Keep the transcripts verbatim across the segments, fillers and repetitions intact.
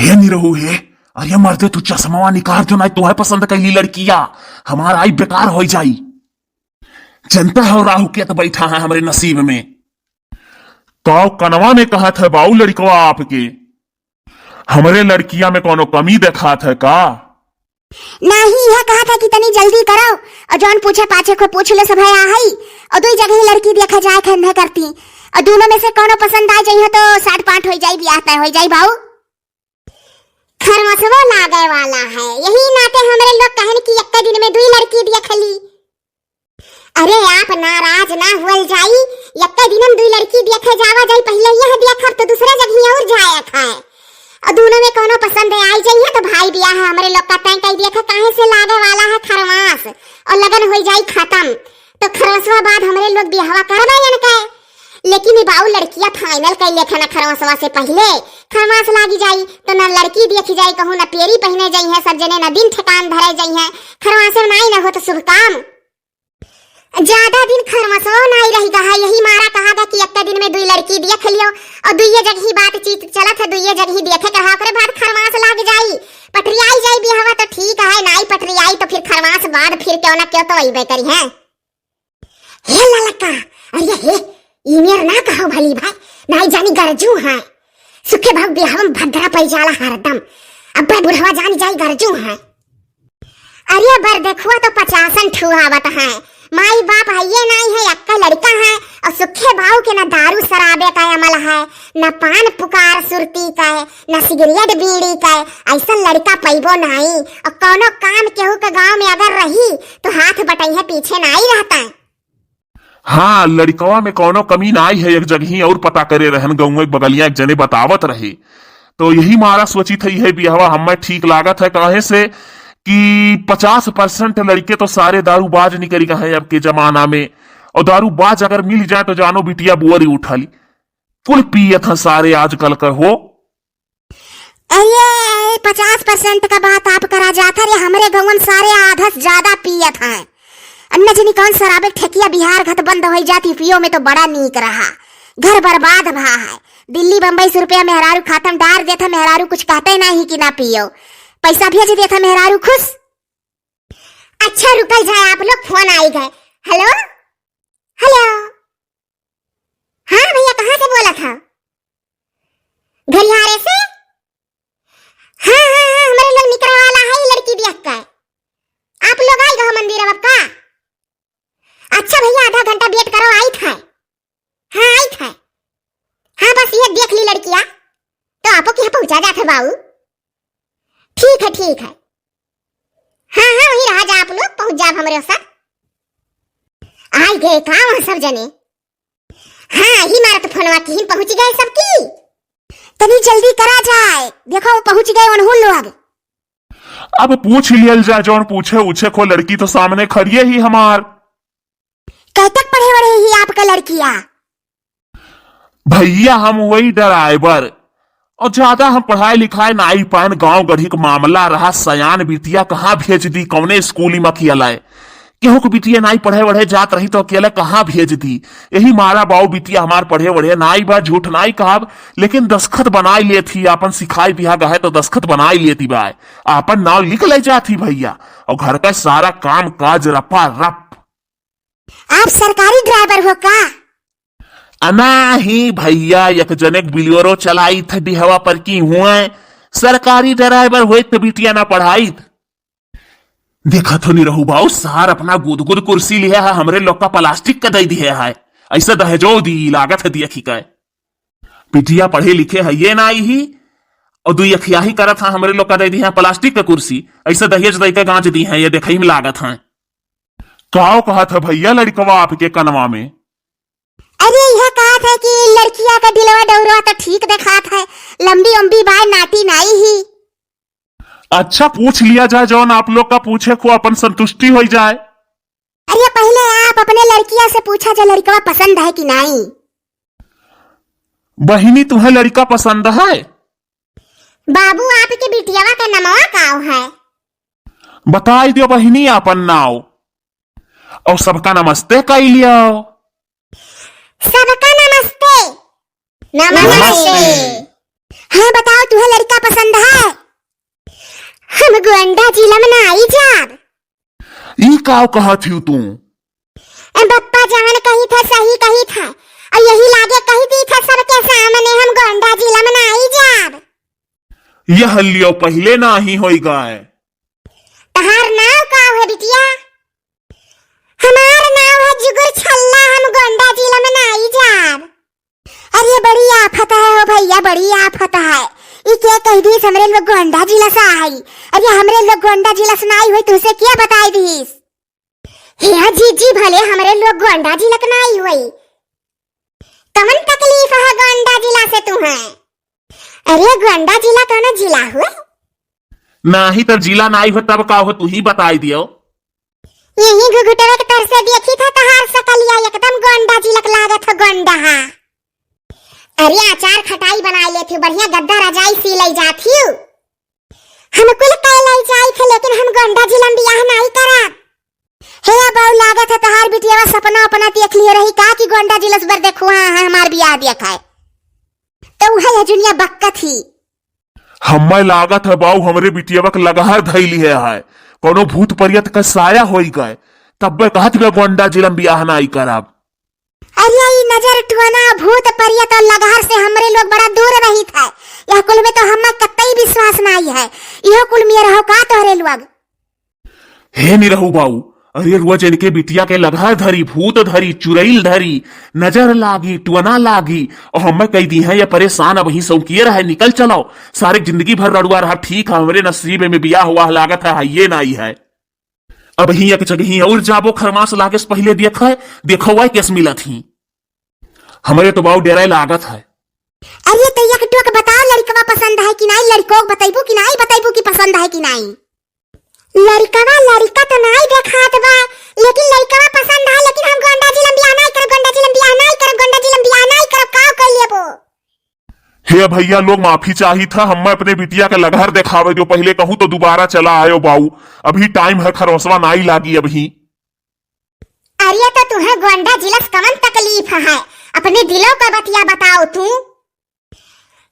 हे निरहू हे, अरे मर्दे, तू चश्मावा निकाल जो, नाहीं तोहे पसंद कइली लड़किया, हमार आई बेकार होइ जाई। जनता हो राहु केतु बैठा है हमरे नसीब में। काव कनवा में कहत है बाऊ लड़कवा आपके, हमरे लड़किया में कौनो कमी देखात है का? नाहीं, यह कहत है कि तनी जल्दी करो, और जौन पूछे पाछे को पूछ लो, सब है आ हई, और दुई जगह ही लड़की देखा जाए खंधे करती, और दोनों में से कौनो पसंद आ जाई है तो साठ पाठ हो जाई, ब्याह तय हो जाई बाऊ। खरमसवो लागे वाला है, यही नाते हमरे लोग कहन कि एक दिन में दुई लड़की देख ली। अरे आप नाराज ना हुअल जाई, एक दिन हम दुई लड़की देखे जावा जाई, पहले यह देखब तो दूसरे जगह और जाए खाए, और दोनों में कोनो पसंद आई जाई है तो भाई ब्याह हमरे लोग का तय कई दिया था, काहे से लागे वाला है खरमास और लगन हो जाई खत्म, तो खरमसवा बाद हमरे लोग बियाहवा करबे इनके। लेकिन ई बाऊ लड़किया final कई लेखे ना खरमसवा से पहले, खरमास लागी जाई तो न लड़की देखी जाई कहूँ, न पेरी पहने जाई है सब जने, न दिन ठिकान धरे जाई है, खरमास में नाई न हो तो शुभ काम। ज्यादा दिन खरमसो नाई रही गा है, यही मारा कहा गा कि एक दिन में दुई लड़की देख लियो और दुइये जगह ही बातचीत चलत है, दुइये जगह ही देखे के रहा, ओकरे बाद खरमास लाग जाई, पटरियाई जाई बियाहवा तो ठीक है, नाई पटरियाई तो फिर खरमास बाद फिर क्यों ना क्यों तो अइबे करी है। हे ललका, अरे हे, ई मेर ना कहो भली भाई, नाई जानी गरजू है, सुखे भाव बियाहवा में भद्रा पै जाला हरदम, अब्बे बुढ़वा जानी जाई गरजू है। अरे बर देखुआ तो पचासन ठुआवत है, माई बाप हइये नाई है, अक्का लड़का है, और सुखे बाऊ के न दारू शराबे का अमल है, न पान पुकार सुरती का है, न सिगरेट बीड़ी का है, ऐसन लड़का पैबो नाई। और कौनो काम केहू के गांव में अगर रही तो हाथ बटैहे पीछे नाई रहता है। हाँ, लड़कवा में कौनो कमी नाई है, एक जगही और पता करे रहन, गौवे के बगलिया एक जने बतावत रहे, तो यही मारा सोची थी, यह बियाहवा हमें ठीक लागत है, काहे से कि पचास percent लड़के तो सारे दारूबाज निकल गए हैं अब के जमाना में, और दारूबाज अगर मिल जाए तो जानो बिटिया बुअरी उठा ली, कुल पियत हैं सारे आजकल का हो। अरे, पचास percent का बात आप करा जात है, अरे हमरे गौवन सारे आधा से ज्यादा पियत हैं। अन्ना जनी कौन शराबे ठेकिया बिहार घत बंद होइ जाती, पियो में तो बड़ा नीक रहा। घर बर्बाद भा है। दिल्ली बम्बई से रुपया मेहरारू खाता में डार देत है, मेहरारू कुछ कहते नहीं कि ना पियो, पैसा भेज देत है मेहरारू खुश। अच्छा रुकल जाए, आप लोग फोन आई गए। हेलो, हेलो, हाँ भैया, कहाँ से बोला था? घरियारे से? हाँ हाँ हाँ, हमारे लोग निकलने वाला है लड़की देख के। आप लोग आई गो मंदिर अब का? अच्छा भैया, आधा घंटा wait करो, आई था। हाँ आई था। हाँ बस ये देख ली लड़किया, तो आपो के यहाँ पहुँचा जात है बाऊ। ठीक है ठीक है। हाँ हाँ, वही रहा जा आप लोग, पहुँच जाब हमरे साथ। आई गए का वहाँ सब जने? हाँ, ही मारत फोनवा की ही पहुँच गए सबकी। तनी जल्दी करा जाए, देखो वो पहुँच गए उन्हों लोग। अब पूछ लियल जाए जौन पूछे उछे को, लड़की तो सामने खड़िए ही हमार। कब तक पढ़े वढ़े ही आपका लड़किया? भैया हम वही driver, और ज्यादा हम पढ़ाई लिखाई नाई पाएन, गांव गढ़ी का मामला रहा, सयान बिटिया कहाँ भेज दी, कौने स्कूली में अकेला है, केहू के बिटिया नाई पढ़े वढ़े जात रही तो अकेला कहाँ भेज दी। यही मारा बाऊ बिटिया हमार पढ़े वढ़े नाई बा, झूठ नाई कहब, लेकिन दस्खत बनाई लेत ही, आपन सिखाई बिहा गए तो दस्खत बनाई लेती बा, आपन नाव लिख ले जात ही भैया, और घर का सारा काम काज रपा रप। आप सरकारी driver हो का? अना ही भैया, एक जने के Bolero चलाई थ डिहवा पर की हुए, सरकारी driver होइत तो बिटिया ना पढ़ाइत। देखा तो नहीं रहू बाऊ, सार अपना गुदगुद कुर्सी लिहे है, हमरे लोग का plastic का दे दिहे है, ऐसा दहेजो दी लागत है दिया खिकाए। बिटिया पढ़े लिखे है ये ना आई ही, और दुई अखियाही करत है, हमरे लोग का दे दी है plastic का कुर्सी, ऐसा दहेज दे के गांच दी है, ये देखई में लागत है। काव कहत है भैया लड़कवा आपके कनवा में? अरे यह कहत है कि लड़किया का दिलवा डौरवा तो ठीक देखात है, लंबी उम्बी बाय नाटी नाई ही। अच्छा पूछ लिया जाए, जौन आप लोग का पूछे को अपन संतुष्टि हो जाए। अरे पहले आप अपने लड़किया से पूछा जो लड़कवा पसंद है कि नाई। बहिनी तुम्हें लड़का पसंद है? बाबू आपके बिटियावा का नमवा काव है? बताई दियो बहिनी आपन नाव। और सबका नमस्ते कई लियो। सबका नमस्ते। नमस्ते। हाँ बताओ तुम्हें लड़का पसंद है? आई जाब। ई काव कहत हिउ तू? ए बप्पा, जवन कही था सही कही था, और यही लागे कही दी था सबके सामने हम गोंडा जिला में नाई जाब। यह लियो पहिले नाही होई गए। तहार नाव का है बिटिया? हमार नाव है जुगुर छल्ला, हम गोंडा जिला में नाई जाब। अरे बड़ी आफत है हो भैया, बड़ी आफत है। ई के कह दी हमरे लोग गोंडा जिला से आई। अरे हमरे लोग गोंडा जिला से नाई होई, तुझसे क्या बताई दीस? हे जीजी, भले हमरे लोग गोंडा जिला के नाई होई, कमन तकलीफ है गोंडा जिला से तुम्हें? अरे गोंडा जिला कौनो जिला हुए? नाही तो जिला नाई हो तब का हो, तू ही बताई दियो। यही घुघुटवे के तर से देखी था तहार सकलिया एकदम गोंडा जिला के लागत हो, गोंडा हा। अरे अचार खटाई बनाई लेत हूँ, बढ़िया गद्दा रजाई सी लई जात हूँ। हम कुल कह लई जाई थे, लेकिन हम गोंडा जिला में बियाह नाई करब। हे बाऊ, लागत है तहार बिटियावा सपना अपना देख लिए रही का कि गोंडा जिला से बर देखुआ है हमार बियाह देखाए। तो उहे है जुनिया बक्कत ही। हम्मे लागत है बाऊ, हमरे बिटियावा के लगहर धइली है, है। कोनो भूत परियत का साया होई गए, तब्बे कहत बे गोंडा जिला में बियाह नाई करब। अरे ई नजर टुअना, भूत परियत और लगहर से हमरे लोग बड़ा दूर रहित है। यह कुल में तो हम्मे कतई विश्वास नाई है। इहो कुल में रहो का तोहरे लोग? हे निरहू बाऊ, अरे रुआ जन के बिटिया के लगहर धरी, भूत धरी, चुरैल धरी, नजर लागी, टुअना लागी, और हम्मे कह दी है ये परेशान, अबहीं सौकिए रहे, निकल चलो, सारे जिंदगी भर रड़ुआ रहा, ठीक है, हमरे नसीब में बियाह हुआ लागत है, ये नाई है। अबहीं एक जगही और जाबो, खरमास लागे से पहिले देख है, देखो वह केस मिलत ही। हमरे तो बाऊ डेराए लागत है। अरे तो एक टोक बताओ, लड़कवा पसंद है कि नाई? लड़को के बतैबू कि नाई, बतैबू कि पसंद है कि नाई? लड़कवा, लड़का तो नाई देखात बा, लेकिन लड़कवा पसंद है, लेकिन हम गोंडा जिला में बियाह नाई करब, गोंडा जिला में बियाह नाई करब, गोंडा जिला में बियाह नाई करब, का कर लेबो? हे भैया लोग, माफी चाहित है, हम्मे अपने बिटिया के लगहर देखावे जो पहिले, कहूँ तो दोबारा चला आयो बाऊ, अभी टाइम है, खरौसवा नाई लागी अबहीं। अरे तो तुहे गोंडा जिला से कवन तकलीफ है, अपने दिलों का बतिया बताओ तू।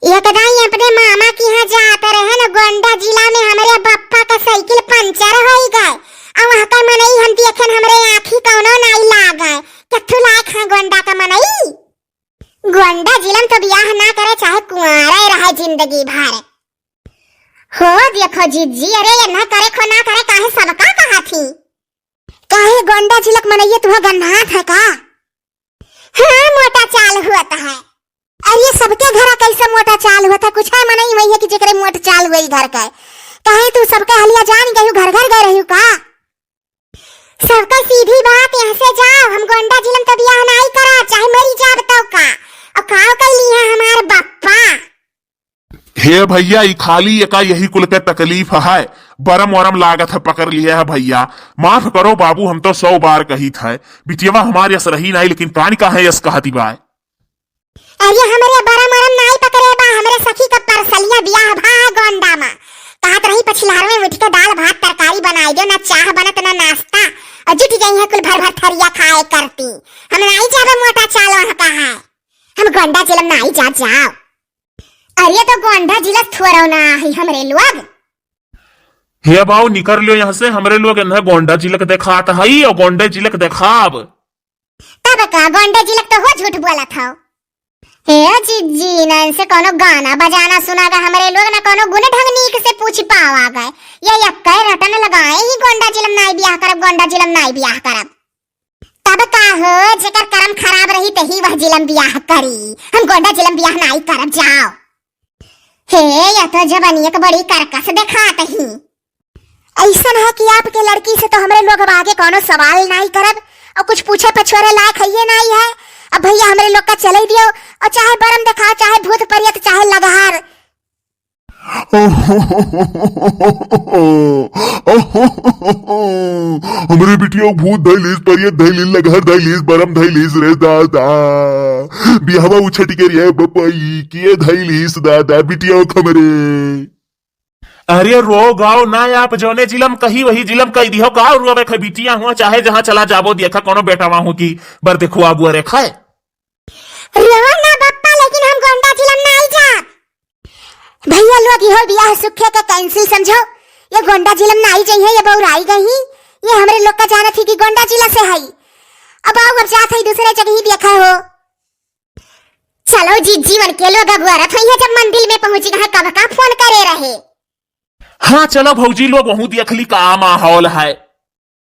एक दाई अपने मामा के यहाँ जात रहे न, गोंडा जिला में हमरे बप्पा का साइकिल पंचर होई गए, और वहाँ का मनई हम देखेन, हमरे आँखी कौनो नाई लागे, कत्थू लायक है गोंडा का मनई। गोंडा जिला में तो बियाह ना करे, चाहे कुंवारे रहे जिंदगी भर। हो देखो जीजी, अरे ये ना करे खो ना करे, काहे सबका कहा थी? काहे गोंडा जिला के मनइया तुहा गन्हात है का? हाँ, मोटा चाल हुआ तो है। अरे ये सबके घरा कैसे मोटा चाल हुआ था? कुछ है मनई वही है कि जेकरे मोट चाल हुई घर का। काहे तू सबके हलिया जान गई, घर घर गए रही का? सबका सीधी बात, यहाँ से जाओ, हम गोंडा जिला में तो बियाह नाई करा, चाहे मरी जाब तो का। और काव कैली है हमार बप्पा। हे भैया, ई खाली एका यही कुल के तकलीफ है, बरम वरम लागत है, पकड़ लिहे है भैया। माफ करो बाबू, हम तो सौ बार कहित है, बिटियवा हमार यस रही नाई, लेकिन कान काहे यस कहती बाय। अरे हमरे बरम वरम नाई पकड़े बा, हमरे सखी का परसलिया बियाह भा है गोंडा मा। कहत रही पछिलहर में उठ के दाल भात तरकारी बनाई दो, ना चाह बनत ना नाश्ता, और जुट गई है कुल भर भर थरिया खाए करती। हम नाई जाबे मोटा चाल वहाँ का है, हम गोंडा जिला में नाई जा जाओ। अरे तो गोंडा जिला थोड़ो ना है हमरे लोग। हे बाऊ, निकर लियो यहाँ से, हमरे लोग इन्हें गोंडा जिला के देखात हई और गोंडा जिला के देखाब। तब का गोंडा जिला के तो हो झूठ बोलत हो। हे जिज्जी, ना इनसे कोनो गाना बजाना सुना गा हमरे लोग, ना कोनो गुण ढंग नीक से पूछ पावा गए। ये यक्के रटन लगाए ही गोंडा जिला में नाई बियाह करब, गोंडा जिला में नाई बियाह करब। तब का हो, जेकर करम खराब रही, तही वह जिला में बियाह करी। हम गोंडा जिला में बियाह नाई करब, जाओ। हे, यह तो जबनिया के बड़ी करकस देखात ही। ऐसन है कि आपके लड़की से तो हमरे लोग अब आगे कोनो सवाल नाई करब, और कुछ पूछे पछुआरे लायक है ये नाई है। अब भैया हमरे लोग का चले दियो, और चाहे बरम देखाओ, चाहे भूत परियत, चाहे लगहार। हमरे बिटिया भूत धैलिस, परियत धैलिस, लगहर धैलिस, बरम धैलिस रे दादा। बियाहवा उछट के रे बपई, किए धैलिस दादा, बिटिया हमरे। अरे रो गाओ ना, आप जौने जिलम कही वही जिलम कही दिहो। गाओ रोवे खे बिटिया हुआ, चाहे जहाँ चला जाबो, देखा कोनो बेटावा हूँ कि बर देखुआ बुआ रे खाए। रो ना बप्पा, लेकिन हम गोंडा जिलम ना आई जा। भैया लोग, इहो बियाह सुखे के cancel समझो। ये गोंडा जिला में नाई जइहैं, ये बउराई गई। ये हमरे लोग का जानत ही कि गोंडा जिला से हई। अब आउ, अब जात हई दूसरे जगह ही देखा हो। चलो जीजी, उनके लोग अगुआरत होइहैं, जब मंदिर में पहुँच गए, कब का फोन करे रहे। हाँ, चलो भौजी लोग, वहूँ देख ली का माहौल है।